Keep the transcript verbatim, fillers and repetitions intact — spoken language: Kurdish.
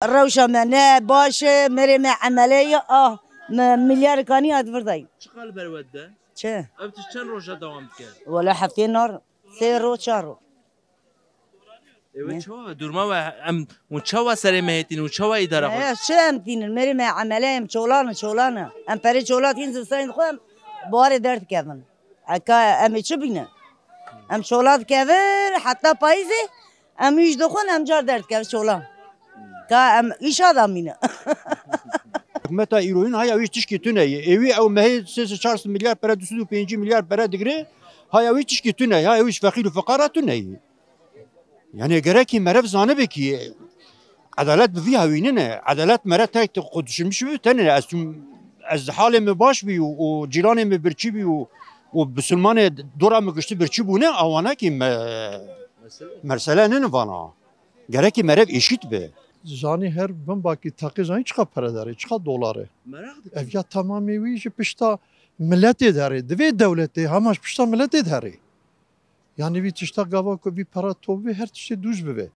Rewşa me ne baş e, merê me emele ye, ah, me milyar kanî hat vir dayî. Çiqa li ber we dide? Çi? Ev tişt çend roja dewam dike? Wele heftê nar, sê ro, çar ro. Ê we çawa ve? Durma we em û çawa serê me hêtîn û çawa îdara xwe? Ya, çi em tînin? Merê me emele em çolan, çolan. Em perê çolat hin zivistan xwe em buharê derdikevin. Eka em ê çi bîne? Em çolat kevir, heta payîzê, em îş dixwin, em car derdikevin çolan. Ka em îşa da mîne. Hikûmeta îroyîn haya wî tişkî tune ye. Êwî ew mehê sê sed çar sed milyar pere, du sed û pêncî milyar pere digire. Haya wî tişkî tune ye. Haya wî ji feqîr û fiqara tune ye. Yani gerekî merev zanibe ki edalet bi vî hawî nine. Edalet mere tek xwe düşünmüş bi tenê. Ez tüm ez halê min baş bî û, û cîranê min birçî bî û, û bisilmanê dora min giştî birçî bûne, awana ki me, mesele nine vana. Gerekî merev eşît be. Zanî her bin bakî teqî zanî çiqa pere derê, çiqa dolarê. Meraq dikim. Ev ya tamamê wî ji pişta miletê derê. Divê dewletê hema ji pişta miletê derê. Yani vî tişta gava ku vî pera top bê her tiştê dûj bibe.